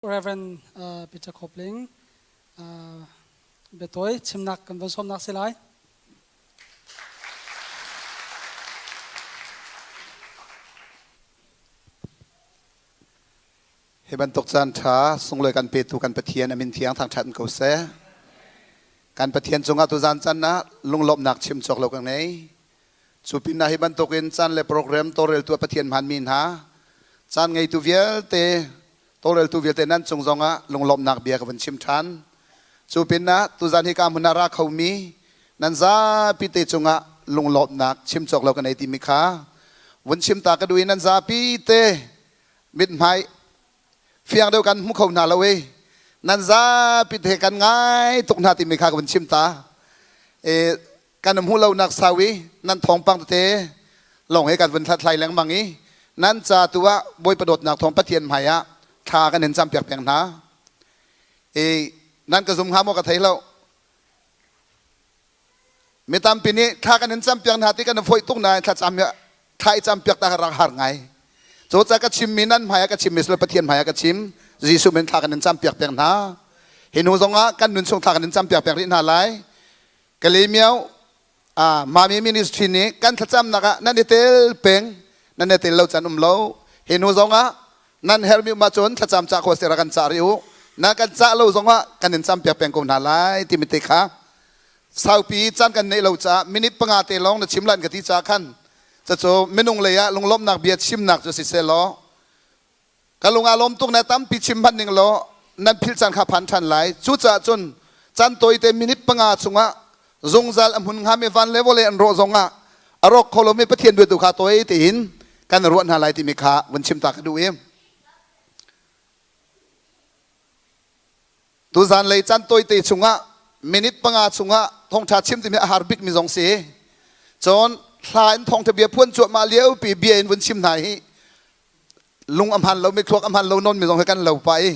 Reverend Peter Kopling biatawi chimnak kan von sawmnak si lai. Hi bantuk caan ṭha sunglawi kan petu kan Pathian a min thiang thangṭhat in ko seh. Kan Pathian cungah tuzan can ah lunglawmhnak chim cawk lo ka ngei. Cu pinah hi bantukin caan le program tawlreltu a Pathian hmanmi hna, caan ngeitu vialte, tawlreltu vialte nan cung zongah lunglawmhnak bia ka vun chim ṭhan. Cu pinah tuzan hi ka hmun ah ra khomi nan zapi te cungah lunglawmhnak chim cawk lo ka nei timi kha vun chim ta ka duh i nan zapi te mithmai fiang deuh kan hmu kho hna lo i nan zapi te kan ngai tuk hna timi kha ka vun chim ta. E, kan hmuh lonak sau i nan thawngpang tete lawng he kan vun hlathlai lengmang i nan ca tu ah Bawipa dawtnak thawng Pathian hmai ah thla kan in campiak peng hna. I nan ka zum hnga maw ka thei lo. Mi tampi nih thla kan in campiak hna ti kan i fawih tuk nain thlacam thla i campiak ta rak har ngai. Cu ca ka chimmi nan hmai ah ka chimmi silo Pathian hmai ah ka chim. Jesuh min thla kan in campiak peng hna. Hi hnu zong ah kan nun chung thla kan in campiak peng rih hna lai. Kalemiao Mami Ministry nih kan thlacamnak ah nan i tel peng nan i tel lo can um lo hi hnu zongah nan hermi um ahcun thlacam cah kho sira kan cah rih u na kan cah lo zongah kan in campiak peng ko hna lai timi te kha saupi caan kan neih lo caah minute panga te lawng na chim lan ka ti caah khan cucu minung lei ah lunglawmhnak bia chimnak cu si seh law Ka lung aa lawm tuk na tampi chim hmanh ning law nan philh caan kha phan ṭhan lai. Cucaah cun caan tawite minute panga chungah zungzal a hmun hngami van le vawlei an rawh zongah a rawk kho lomi Pathian bia tu kha tawi tein kan ruah hna lai timi kha vun chim ta ka duh i tuzan lei caan tawite chungah minute panga chungah thawngṭha chim timi a har bikmi zong si. Cun hla in thawngṭha bia phuan cuahmah lio pi bia in vun chim hna hi lung a hman lo mi thluak a hman lo non mi zong hi kan lo pa i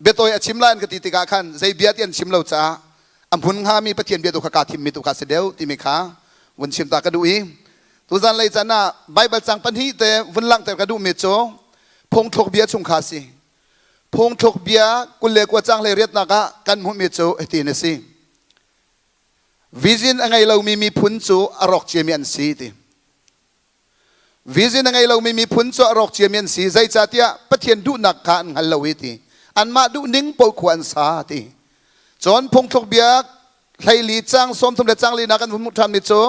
biatawi a chim lai an ka ti tikah khan zei bia ti an chim lo caah a hmun hngami Pathian bia tu kha kaa thimmi tu kha si deuh timi kha vun chim ta ka duh i tuzan lei caan ah Bible cang pahnih te vun langhter ka duhmi cu phungthluk bia chung kha si phungthluk bia 29 cang hlei riatnak ah kan hmuhmi cu hitin a si vision a ngei lomi miphun cu a rawk ciami an si ti Vision a ngei lomi miphun cu a rawk ciami an si. Zeicahtiah Pathian duhnak kha an hngal lo i ti. Anmah duhning paoh khua an sa ti. Cun phungthluk bia 14 cang 30 le cang linak kan hmuh ṭhanmi cu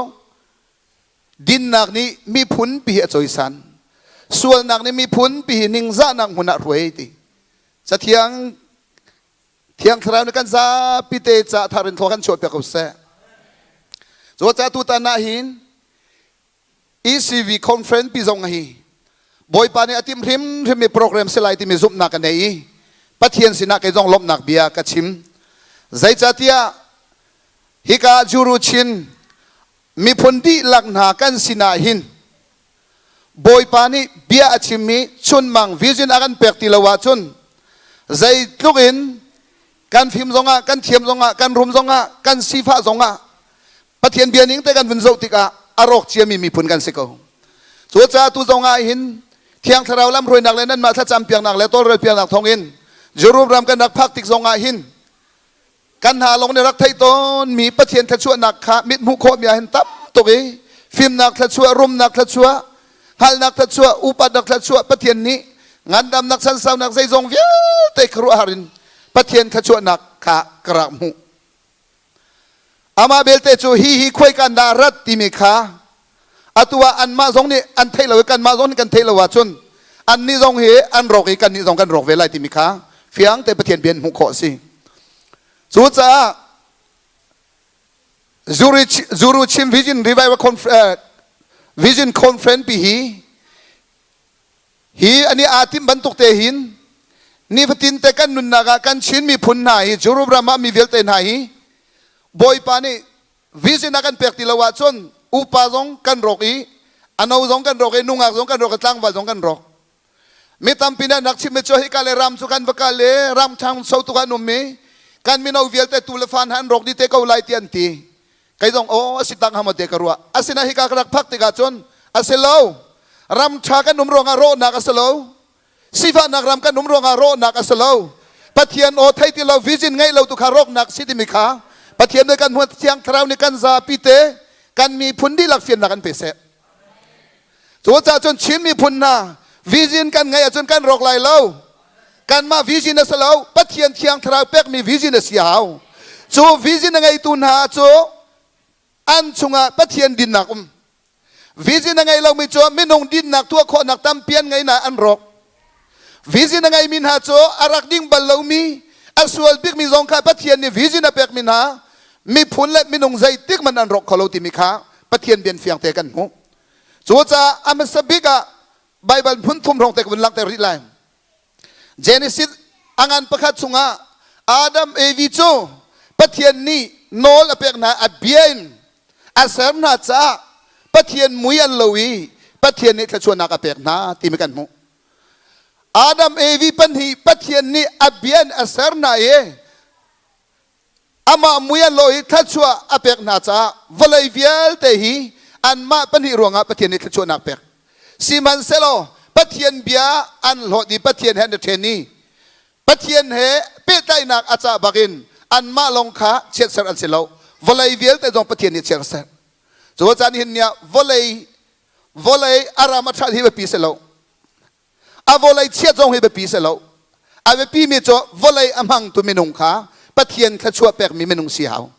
dinnak nih miphun pi hi a cawisan. Sualnak nih miphun pi hi ningzahnak hmun ah hruai ti. Cathiang Thiang Thlarau nih kan zapi te ca thar in thlua kan chuahpiak ko seh. Cucaah tutan ah hin ECV conference pi zong hi Bawipa nih a timh hrimhrim mi program si lai timi zumhnak ka nei i Pathian sinah kei zong lawmhnak bia ka chim. Zeicahtiah hika Juru Chin miphun dihlak hna kan sinah hin Bawipa nih bia a chimmi chunmang vision a kan pek ti lo ahcun zeitluk in kan fim zongah kan thiam zongah kan rum zongah kan sifah zongah Pathian bia ning te kan vun zoh tikah a rawk ciami miphun kan si ko. Cucaah tu zong ah hin Thiang Thlarau lamhruainak le nanmah thlacam piaknak le tawlrel piaknak thawngin Jerusalem ram kan rak phak tik zong ah hin kan hna lawng nih rak theih tawnmi Pathian thluachuahnak kha mit hmuh khawhmi ah hin tam tuk i fimnak thluachuah, rumnak thluachuah, hngalhnak thluachuah, upatnak thluachuah Pathian nih ngandamnak chansaunak zeizong vialte khuaruahhar in Pathian thluachuahnak kha ka rak hmuh. Amah belte cu hi hi khuaikan dah rat timi kha atu ah anmah zong nih an theih lo i kanmah zong nih kan theih lo ahcun annih zong hi an rawk i kannih zong kan rawk ve lai timi kha fiang te Pathian bia in hmuh khawh a si. Cucaah Zuru Chin Vision Revival Vision Conference pi hi Hi ani aa timh bantuk te hin nifatin te kan nunnak ah kan Chin miphun hna hi Europe ram ah mi vialte hna hi Bawipa nih vision a kan pek ti lo ahcun upa zong kan rawk i ano zong kan rawk i nungak zong kan rawk i tlangval zong kan rawk. Mi tampi nih an rak chimmi cu hika le ram cu kan va kal i ram ṭhang so tuk an um i kan mino vialte tu le fa hna an rawk dih te ko lai ti an ti. Kei zong aw a si tak hnga maw te ka ruah. Asinain hika ka rak phak tikah cun a si lo. Ram ṭha kan um ruangah rawhnak a si lo. Sifahnak ram kan um ruangah rawhnak a si lo. Pathian aw thei ti lo, vision ngeih lo tu kha rawknak si timi kha Pathian nih kan hmuat Thiang Thlarau nih kan zapi te kan miphun dihlak fiannak an pe seh. Cucaah cun Chin miphun hna vision kan ngeih ahcun kan rawk lai lo. Kanmah vision a si lo, Pathian Thiang Thlarau pekmi vision a si hau. Cu vision a ngeitu hna cu an chungah Pathian dinnak um. Vision a ngei lomi cu minung dinnak tuah khawhnak tampi an ngei na an rawk. Vision a ngeimi hna cu a rak ding bal lomi, a sual bikmi zong kha Pathian nih vision a pekmi hna miphun le minung zeitik man an rawk kho lo timi kha Pathian bian fiang te kan hmuh. Cucaah a hmasa bik ah Baibal hmun thum hrawng te ka vun langhter rih lai. Genesis a ngan pakhat chungah Adam Evi cu Pathian nih nawl a pek hna a bia in a ser hna caah Pathian mui an lo i Pathian nih thluachuahnak a pek hna timi kan hmuh. Adam Evi pahnih Pathian nih a bia in a ser hna i Amah mui an lawh i thluachuah a pek hna caah vawlei vialte hi anmah pahnih ruangah Pathian nih thluachuahnak pek. Sihmanhsehlaw Pathian bia an hlawt i Pathian he an i ṭhen i Pathian he pehtlaihnak a cah bakin anmah lawng kha chiatserh an si lo. Vawlei vialte zong Pathian nih chiatserh. Cu caan hin nih vawlei vawlei a ram a ṭhat hi biapi si lo. A vawlei chiat zong hi biapi si lo. A biapi mi cu vawlei a hmangtu minung kha Pathian thluachuah pekmi minung si hau.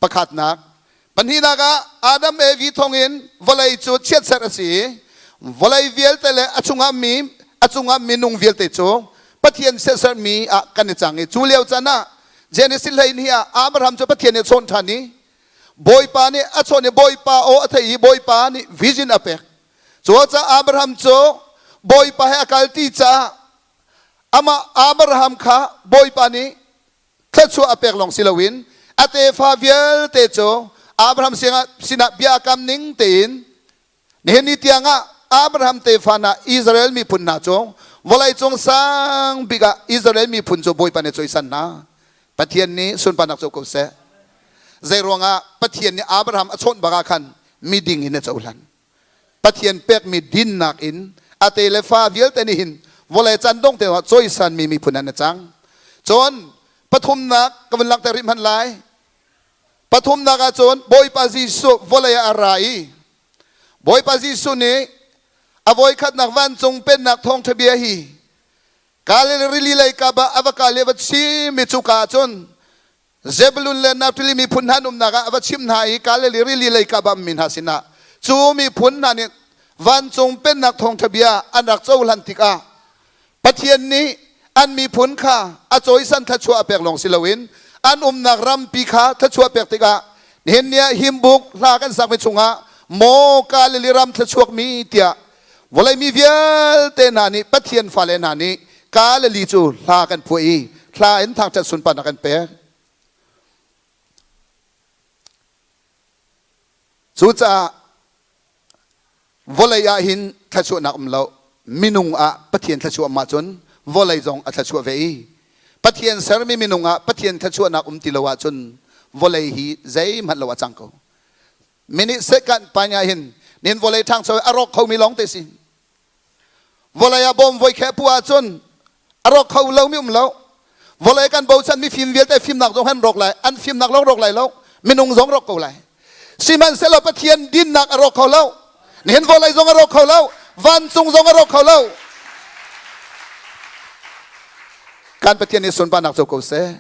Pakhatnak. Pahnihnak ah Adam Evi thawngin vawlei cu chiatserh a si i vawlei vialte le a chungah mi a chungah minung vialte cu Pathian chiatserhmi ah kan i cang i cu lio caan ah Genesis 12 ah Abraham cu Pathian nih a chawn ṭhan i Bawipa nih a chawn i Bawipa aw a theih i Bawipa nih vision a pek. Cucaah Abraham cu Bawipa he a kal ti caah amah Abraham kha Bawipa nih thluachuah a pek lawng si loin a tefa vialte cu Abraham sinah bia a kam ning tein nihin ni tiangah Abraham tefa hna Israel miphun hna cu vawleicung sang bik ah Israel miphun cu Bawipa nih cawisan hna. Pathian nih sunparnak co ko seh. Zei ruangah Pathian nih Abraham a chawnh bak ah khan miding in a cohlan. Pathian pekmi dinnak in a te le fa vialte nih hin vawlei can dong te ah cawisanmi miphun an cang. Cun pathumnak ka vun langhter rih hmanh lai. Pathumnak ah cun Bawipa Jesuh vawlei ah a ra i Bawipa Jesuh nih a voikhatnak vancung pennak thawngṭha bia hi Galilee rili lei kap ah a va kal i a va chim i cuka ah cun Zebulun le Naphtali miphun hna an umnak ah a va chimh hna i Galilee rili lei kap ah mi hna sinah cu miphun hna nih vancung pennak thawngṭha bia an rak cohlan tikah Pathian nih an miphun kha a cawisan thluachuah a pek lawng si loin an umnak rampi kha thluachuah pek tikah nihin ni ah himbuk hla kan sakmi chungah maw Galilee ram thluachuakmi tiah vawlei mi vialte hna nih Pathian fale hna nih Galilee cu hla kan phuah i hla in thangṭhat sunparnak kan pek. Cucaah vawlei ah hin thluachuahnak um lo minung ah Pathian thluachuah um ahcun vawlei zong a thluachuah ve i Pathian sermi minung ah Pathian thluachuahnak um ti lo ahcun vawlei hi zeihmanh lo a cang ko. Minute second panya hin nin vawlei ṭhangcho a rawk khomi lawng te si. Vawlei ah bawm voi kheh pu ahcun a rawk kho lomi um lo. Vawlei kan bochan mi fim vialte fimnak zong han rawk lai, an fimnak lawng rawk lai lo, minung zong rawk ko lai. Sihmanhsehlaw Pathian dinnak a rawk kho lo. Nihin vawlei zong a rawk kho lo, vancung zong a rawk kho lo. Kan Pathian nih sunparnak co ko seh.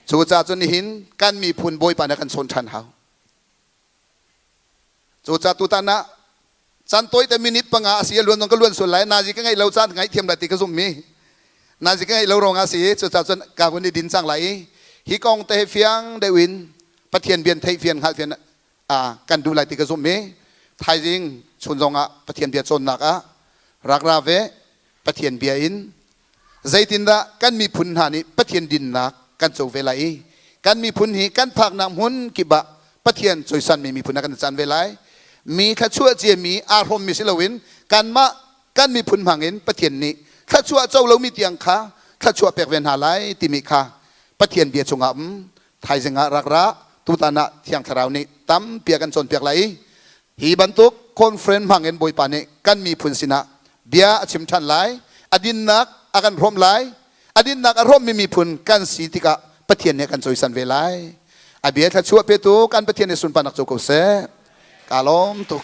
Cucaah cun nihin kan miphun Bawipa nih a kan chawn ṭhan hau. Cucaah tutan ah caan tawite minute panga a si a luan zong ka luan sual lai nazi ka ngeih lo caan ka ngaihthiam lai ti ka zumh mi nazi ka ngeih lo ruangah a si i cucaah cun ka vun i din cang lai i hi kong te hi fiang deuh in Pathian bian theih fian hngalh fian kan duh lai ti ka zumh i thaizing chun zong ah Pathian bia cawnnak ah rak ra ve Pathian bia in Zeitindah kan miphun hna nih Pathian dinnak kan co ve lai i kan miphun hi kan phaknak hmun kip ah Pathian cawisanmi miphun ah kan i can ve lai. Mi thluachuah ciami aa hrawmmi si loin kanmah kan miphun hmangin Pathian nih thluachuah co lomi tiang kha thluachuah pek ve hna lai timi kha Pathian bia chungah um thaizing ah rak ra tutan ah Thiang Thlarau nih tampi a kan cawnpiak lai i hi bantuk conference hmangin Bawipa nih kan miphun sinah Bia a chim ṭhan lai. A dinnak a kan hrawmh lai. A dinnak a hrawmmi miphun kan si tikah Pathian nih a kan cawisan ve lai. A bia thluachuah petu kan Pathian nih sunparnak co ko seh. Ka lawm tuk.